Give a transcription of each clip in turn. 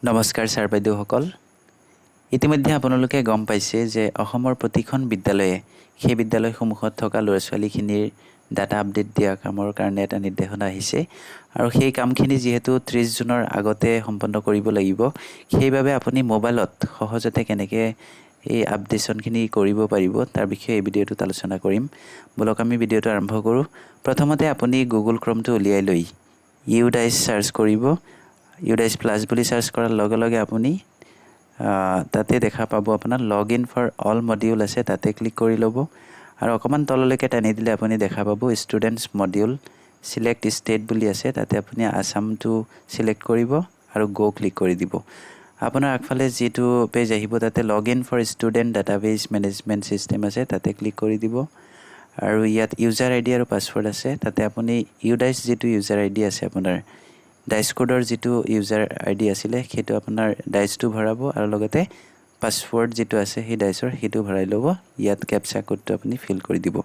নমস্কাৰ ছাৰ বাইদেউসকল। ইতিমধ্যে আপোনালোকে গম পাইছে যে অসমৰ প্ৰতিখন বিদ্যালয়ে সেই বিদ্যালয়সমূহত থকা ল'ৰা ছোৱালীখিনিৰ ডাটা আপডেট দিয়া কামৰ কাৰণে এটা নিৰ্দেশনা আহিছে আৰু সেই কামখিনি যিহেতু 30 জুনৰ আগতে সম্পন্ন কৰিব লাগিব, সেইবাবে আপুনি মোবাইলত সহজতে কেনেকৈ এই আপডেশ্যনখিনি কৰিব পাৰিব, তাৰ বিষয়ে এই ভিডিঅ'টোত আলোচনা কৰিম। ব'লক, আমি ভিডিঅ'টো আৰম্ভ কৰোঁ। প্ৰথমতে আপুনি গুগল ক্ৰমটো উলিয়াই লৈ ইউ ডাইছ চাৰ্চ কৰিব। ইউ ডাইছ প্লাছ বুলি চাৰ্চ কৰাৰ লগে লগে আপুনি তাতে দেখা পাব আপোনাৰ log in for all module আছে, তাতে ক্লিক কৰি ল'ব আৰু অকণমান তললৈকে টানি দিলে আপুনি দেখা পাব ষ্টুডেণ্টছ মডিউল চিলেক্ট ষ্টেট বুলি আছে। তাতে আপুনি আছামটো চিলেক্ট কৰিব আৰু গ' ক্লিক কৰি দিব। আপোনাৰ আগফালে যিটো পেজ আহিব, তাতে log in for student database management system আছে, তাতে ক্লিক কৰি দিব আৰু ইয়াত ইউজাৰ আই ডি আৰু পাছৱৰ্ড আছে। তাতে আপুনি ইউডাইছ যিটো ইউজাৰ আই ডি আছে, আপোনাৰ ডাইচ কোডৰ যিটো ইউজাৰ আই ডি আছিলে, সেইটো আপোনাৰ ডাইচটো ভৰাব আৰু লগতে পাছৱৰ্ড যিটো আছে সেই ডাইচৰ, সেইটো ভৰাই ল'ব। ইয়াত কেপচা কোডটো আপুনি ফিল কৰি দিব।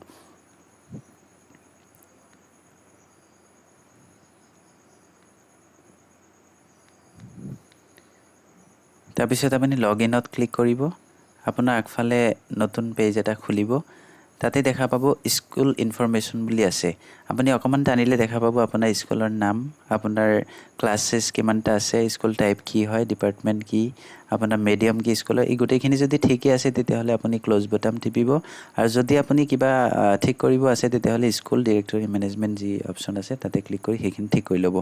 তাৰপিছত আপুনি লগ ইনত ক্লিক কৰিব। আপোনাৰ আগফালে নতুন পেজ এটা খুলিব। তাতে দেখা পাব স্কুল ইনফৰমেশ্যন বুলি আছে। আপুনি অকণমান টানিলে দেখা পাব আপোনাৰ স্কুলৰ নাম, আপোনাৰ ক্লাছেছ কিমানটা আছে, স্কুল টাইপ কি হয়, ডিপাৰ্টমেণ্ট কি, আপোনাৰ মিডিয়াম কি স্কুলৰ। এই গোটেইখিনি যদি ঠিকে আছে, তেতিয়াহ'লে আপুনি ক্ল'জ বটাম টিপিব আৰু যদি আপুনি কিবা ঠিক কৰিব আছে, তেতিয়াহ'লে স্কুল ডিৰেক্টৰী মেনেজমেণ্ট যি অপশ্যন আছে, তাতে ক্লিক কৰি সেইখিনি ঠিক কৰি ল'ব।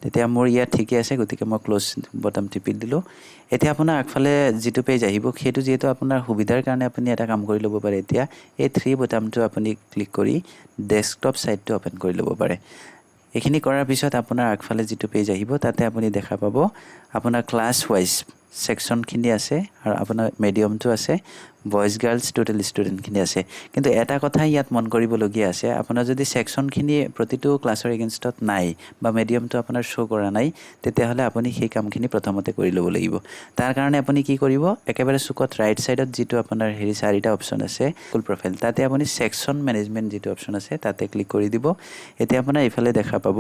তেতিয়া মোৰ ইয়াত ঠিকে আছে, গতিকে মই ক্ল'জ বটাম টিপি দিলোঁ। এতিয়া আপোনাৰ আগফালে যিটো পেজ আহিব, সেইটো যিহেতু আপোনাৰ সুবিধাৰ কাৰণে আপুনি এটা কাম কৰি ল'ব পাৰে। এতিয়া এই থ্ৰী বটামটো আপুনি ক্লিক কৰি ডেস্কটপ ছাইটটো অ'পেন কৰি ল'ব পাৰে। এইখিনি কৰাৰ পিছত আপোনাৰ আগফালে যিটো পেজ আহিব, তাতে আপুনি দেখা পাব আপোনাৰ ক্লাছ ৱাইজ ছেকশ্যনখিনি আছে আৰু আপোনাৰ মিডিয়ামটো আছে, বইজ, গাৰ্লছ, টোটেল ষ্টুডেণ্টখিনি আছে। কিন্তু এটা কথা ইয়াত মন কৰিবলগীয়া আছে, আপোনাৰ যদি ছেকশ্যনখিনি প্ৰতিটো ক্লাছৰ এগেইনষ্টত নাই বা মিডিয়ামটো আপোনাৰ শ্ব' কৰা নাই, তেতিয়াহ'লে আপুনি সেই কামখিনি প্ৰথমতে কৰি ল'ব লাগিব। তাৰ কাৰণে আপুনি কি কৰিব? একেবাৰে চুকত ৰাইট ছাইডত যিটো আপোনাৰ হেৰি চাৰিটা অপশ্যন আছে স্কুল প্ৰফাইল, তাতে আপুনি ছেকশ্যন মেনেজমেণ্ট যিটো অপশ্যন আছে, তাতে ক্লিক কৰি দিব। এতিয়া আপোনাৰ এইফালে দেখা পাব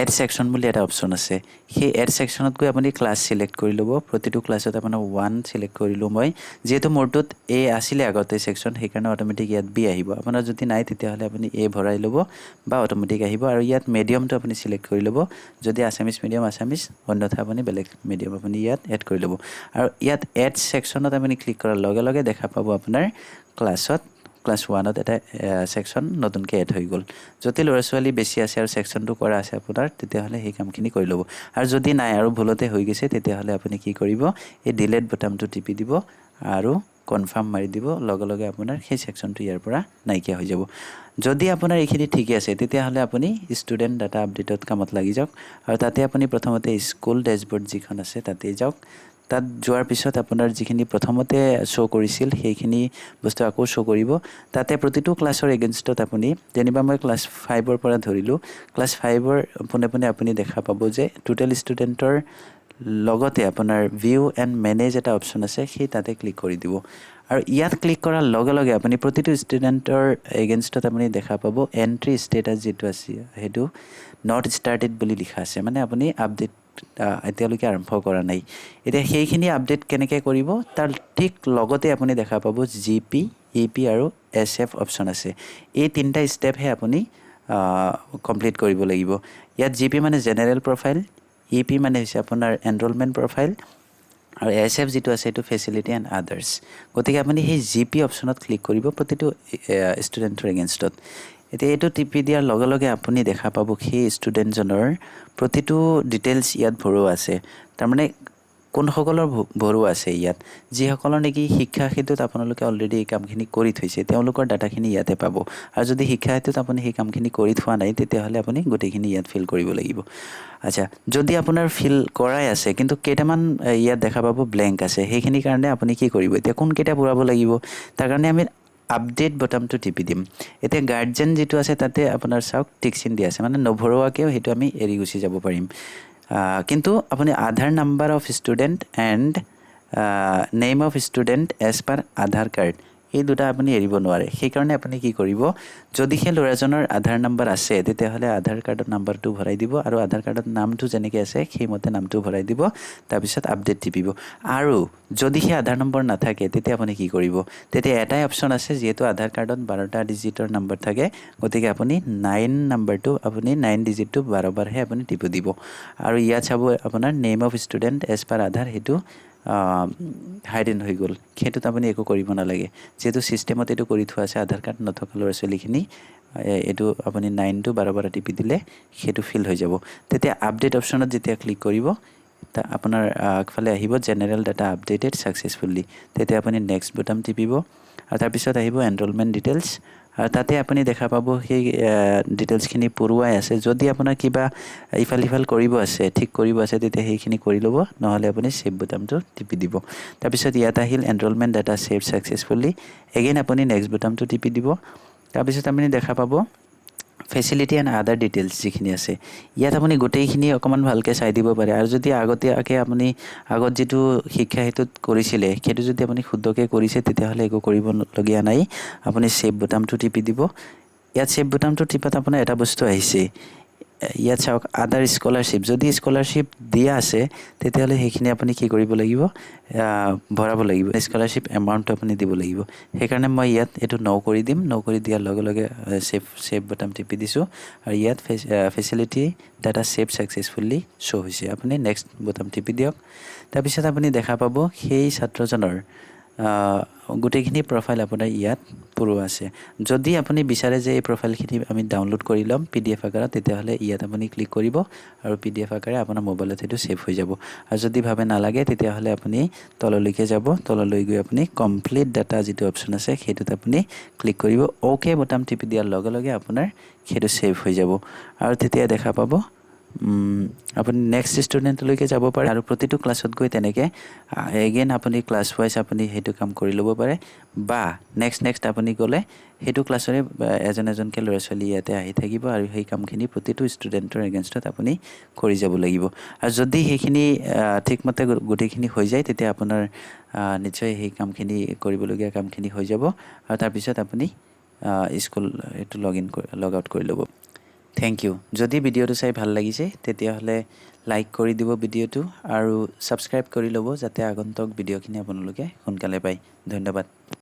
এড ছেকশ্যন বুলি এটা অপশ্যন আছে। সেই এড ছেকশ্যনত গৈ আপুনি ক্লাছ চিলেক্ট কৰি ল'ব। প্ৰতিটো ক্লাছত আপোনাৰ ওৱান চিলেক্ট কৰিলোঁ মই। যিহেতু মোৰটোত এ আছিলে আগতে ছেকশ্যন, সেইকাৰণে অট'মেটিক ইয়াত বি আহিব। আপোনাৰ যদি নাই, তেতিয়াহ'লে আপুনি এ ভৰাই ল'ব বা অট'মেটিক আহিব আৰু ইয়াত মিডিয়ামটো আপুনি চিলেক্ট কৰি ল'ব। যদি আছামিছ মিডিয়াম আছামিছ, অন্যথা আপুনি বেলেগ মিডিয়াম আপুনি ইয়াত এড কৰি ল'ব আৰু ইয়াত এড ছেকশ্যনত আপুনি ক্লিক কৰাৰ লগে লগে দেখা পাব আপোনাৰ ক্লাছ ওৱানত এটা ছেকশ্যন নতুনকৈ এড হৈ গ'ল। যদি ল'ৰা ছোৱালী বেছি আছে আৰু ছেকশ্যনটো কৰা আছে আপোনাৰ, তেতিয়াহ'লে সেই কামখিনি কৰি ল'ব আৰু যদি নাই আৰু ভুলতে হৈ গৈছে, তেতিয়াহ'লে আপুনি কি কৰিব? এই ডিলেট বুটামটো টিপি দিব আৰু কনফাৰ্ম মাৰি দিব। লগে লগে আপোনাৰ সেই ছেকশ্যনটো ইয়াৰ পৰা নাইকিয়া হৈ যাব। যদি আপোনাৰ এইখিনি ঠিকে আছে, তেতিয়াহ'লে আপুনি ষ্টুডেণ্ট ডাটা আপডেটত কামত লাগি যাওক আৰু তাতে আপুনি প্ৰথমতে স্কুল ডেছবৰ্ড যিখন আছে, তাতেই যাওক। তাত যোৱাৰ পিছত আপোনাৰ যিখিনি প্ৰথমতে শ্ব' কৰিছিল, সেইখিনি বস্তু আকৌ শ্ব' কৰিব। তাতে প্ৰতিটো ক্লাছৰ এগেইনষ্টত আপুনি, যেনিবা মই ক্লাছ ফাইভৰ পৰা ধৰিলোঁ, ক্লাছ ফাইভৰ পোনে পোনে আপুনি দেখা পাব যে টোটেল ষ্টুডেণ্টৰ লগতে আপোনাৰ ভিউ এণ্ড মেনেজ এটা অপশ্যন আছে, সেই তাতে ক্লিক কৰি দিব আৰু ইয়াত ক্লিক কৰাৰ লগে লগে আপুনি প্ৰতিটো ষ্টুডেণ্টৰ এগেইনষ্টত আপুনি দেখা পাব এণ্ট্ৰি ষ্টেটাছ যিটো আছে, সেইটো not started বুলি লিখা আছে। মানে আপুনি আপডেট এতিয়ালৈকে আৰম্ভ কৰা নাই। এতিয়া সেইখিনি আপডেট কেনেকৈ কৰিব? তাৰ ঠিক লগতে আপুনি দেখা পাব জি পি, ই পি আৰু এছ এফ অপশ্যন আছে। এই তিনিটা ষ্টেপহে আপুনি কমপ্লিট কৰিব লাগিব। ইয়াত জি পি মানে জেনেৰেল প্ৰফাইল, ই পি মানে হৈছে আপোনাৰ এনৰলমেণ্ট প্ৰফাইল আৰু এছ এফ যিটো আছে, সেইটো ফেচিলিটি এণ্ড আদাৰ্ছ। গতিকে আপুনি সেই জি পি অপশ্যনত ক্লিক কৰিব প্ৰতিটো ষ্টুডেণ্টৰ এগেইনষ্টত। এতিয়া এইটো টিপি দিয়াৰ লগে লগে আপুনি দেখা পাব সেই ষ্টুডেণ্টজনৰ প্ৰতিটো ডিটেইলছ ইয়াত ভৰোৱা আছে। তাৰমানে কোনসকলৰ ভৰোৱা আছে ইয়াত? যিসকলৰ নেকি শিক্ষা সেতুত আপোনালোকে অলৰেডি এই কামখিনি কৰি থৈছে, তেওঁলোকৰ ডাটাখিনি ইয়াতে পাব আৰু যদি শিক্ষা সেতুত আপুনি সেই কামখিনি কৰি থোৱা নাই, তেতিয়াহ'লে আপুনি গোটেইখিনি ইয়াত ফিল কৰিব লাগিব। আচ্ছা, যদি আপোনাৰ ফিল কৰাই আছে, কিন্তু কেইটামান ইয়াত দেখা পাব ব্লেংক আছে, সেইখিনিৰ কাৰণে আপুনি কি কৰিব? এতিয়া কোনকেইটা পূৰাব লাগিব, তাৰ কাৰণে আমি আপডেট বটামটো টিপি দিম। এতিয়া গাৰ্জেন যিটো আছে, তাতে আপোনাৰ চাওক টিক চিন দিয়া আছে, মানে নভৰোৱাকৈও সেইটো আমি এৰি গুচি যাব পাৰিম। কিন্তু আপুনি আধাৰ number of student and name of student as per Aadhaar card, এই দুটা আপুনি এৰিব নোৱাৰে। সেইকাৰণে আপুনি কি কৰিব? যদি সেই ল'ৰাজনৰ আধাৰ নাম্বাৰ আছে, তেতিয়াহ'লে আধাৰ কাৰ্ডত নাম্বাৰটো ভৰাই দিব আৰু আধাৰ কাৰ্ডত নামটো যেনেকৈ আছে, সেইমতে নামটো ভৰাই দিব। তাৰপিছত আপডেট টিপিব। আৰু যদি সেই আধাৰ নম্বৰ নাথাকে, তেতিয়া আপুনি কি কৰিব? তেতিয়া এটাই অপশ্যন আছে। যিহেতু আধাৰ কাৰ্ডত 12টা ডিজিটৰ নম্বৰ থাকে, গতিকে আপুনি 9 নাম্বাৰটো, আপুনি 9 ডিজিটটো 12 বাৰহে আপুনি টিপি দিব। আৰু ইয়াত চাব, আপোনাৰ name of student as per Aadhaar, সেইটো হাইডেন হৈ গ'ল। সেইটোত আপুনি একো কৰিব নালাগে, যিহেতু ছিষ্টেমত এইটো কৰি থোৱা আছে। আধাৰ কাৰ্ড নথকা ল'ৰা ছোৱালীখিনি এইটো আপুনি 9টো 12 বাৰ টিপি দিলে সেইটো ফিল হৈ যাব। তেতিয়া আপডেট অপশ্যনত যেতিয়া ক্লিক কৰিব, তা আপোনাৰ আগফালে আহিব "general data updated successfully"। তেতিয়া আপুনি নেক্সট বুটাম টিপিব আৰু তাৰপিছত আহিব এনৰলমেণ্ট ডিটেইলছ আৰু তাতে আপুনি দেখা পাব সেই ডিটেইলছখিনি পূৰোৱাই আছে। যদি আপোনাৰ কিবা ইফাল সিফাল কৰিব আছে, ঠিক কৰিব আছে, তেতিয়া সেইখিনি কৰি ল'ব। নহ'লে আপুনি ছেভ বুটামটো টিপি দিব। তাৰপিছত ইয়াত আহিল "enrolment data save successfully"। Again আপুনি নেক্সট বুটামটো টিপি দিব। তাৰপিছত আপুনি দেখা পাব ফেচিলিটি এণ্ড আদাৰ ডিটেইলছ যিখিনি আছে, ইয়াত আপুনি গোটেইখিনি অকণমান ভালকৈ চাই দিব পাৰে। আৰু যদি আগতীয়াকৈ আপুনি আগত যিটো শিক্ষা সেতুত কৰিছিলে, সেইটো যদি আপুনি শুদ্ধকৈ কৰিছে, তেতিয়াহ'লে একো কৰিবলগীয়া নাই। আপুনি ছেভ বুটামটো টিপি দিব। ইয়াত ছেভ বুটামটো টিপাত আপোনাৰ এটা বস্তু আহিছে। ইয়াত চাওক, আদাৰ স্কলাৰশ্বিপ, যদি স্কলাৰশ্বিপ দিয়া আছে, তেতিয়াহ'লে সেইখিনি আপুনি কি কৰিব লাগিব? ভৰাব লাগিব। স্কলাৰশ্বিপ এমাউণ্টটো আপুনি দিব লাগিব। সেইকাৰণে মই ইয়াত এইটো ন কৰি দিম। ন কৰি দিয়াৰ লগে লগে ছেভ বুটাম টিপি দিছোঁ আৰু ইয়াত facility data save successfully show হৈছে। আপুনি নেক্সট বুটাম টিপি দিয়ক। তাৰপিছত আপুনি দেখা পাব সেই ছাত্ৰজনৰ গোটেইখিনি প্ৰফাইল আপোনাৰ ইয়াত পূৰোৱা আছে। যদি আপুনি বিচাৰে যে এই প্ৰফাইলখিনি আমি ডাউনলোড কৰি ল'ম পিডিএফ আকাৰত, তেতিয়াহ'লে ইয়াত আপুনি ক্লিক কৰিব আৰু পিডিএফ আকাৰে আপোনাৰ মোবাইলত সেইটো ছেভ হৈ যাব। আৰু যদি ভাবে নালাগে, তেতিয়াহ'লে আপুনি তললৈকে যাব। তললৈ গৈ আপুনি কমপ্লিট ডাটা যিটো অপশ্যন আছে, সেইটোত আপুনি ক্লিক কৰিব। অ'কে বুটাম টিপি দিয়াৰ লগে লগে আপোনাৰ সেইটো ছেভ হৈ যাব আৰু তেতিয়া দেখা পাব আপুনি নেক্সট ষ্টুডেণ্টলৈকে যাব পাৰে। আৰু প্ৰতিটো ক্লাছত গৈ তেনেকৈ এগেইন আপুনি ক্লাছ ৱাইজ আপুনি সেইটো কাম কৰি ল'ব পাৰে বা নেক্সট নেক্সট আপুনি গ'লে সেইটো ক্লাছৰে এজন এজনকৈ ল'ৰা ছোৱালী ইয়াতে আহি থাকিব আৰু সেই কামখিনি প্ৰতিটো ষ্টুডেণ্টৰ এগেইনষ্টত আপুনি কৰি যাব লাগিব। আৰু যদি সেইখিনি ঠিকমতে গোটেইখিনি হৈ যায়, তেতিয়া আপোনাৰ নিশ্চয় সেই কামখিনি, কৰিবলগীয়া কামখিনি হৈ যাব আৰু তাৰপিছত আপুনি স্কুল এইটো লগ ইন কৰি লগ আউট কৰি ল'ব। Thank you. যদি ভিডিঅ'টো চাই ভাল লাগিছে, তেতিয়াহ'লে লাইক কৰি দিব ভিডিঅ'টো আৰু ছাবস্ক্ৰাইব কৰি ল'ব, যাতে আগন্তুক ভিডিঅ'খিনি আপোনালোকে সোনকালে পায়। ধন্যবাদ।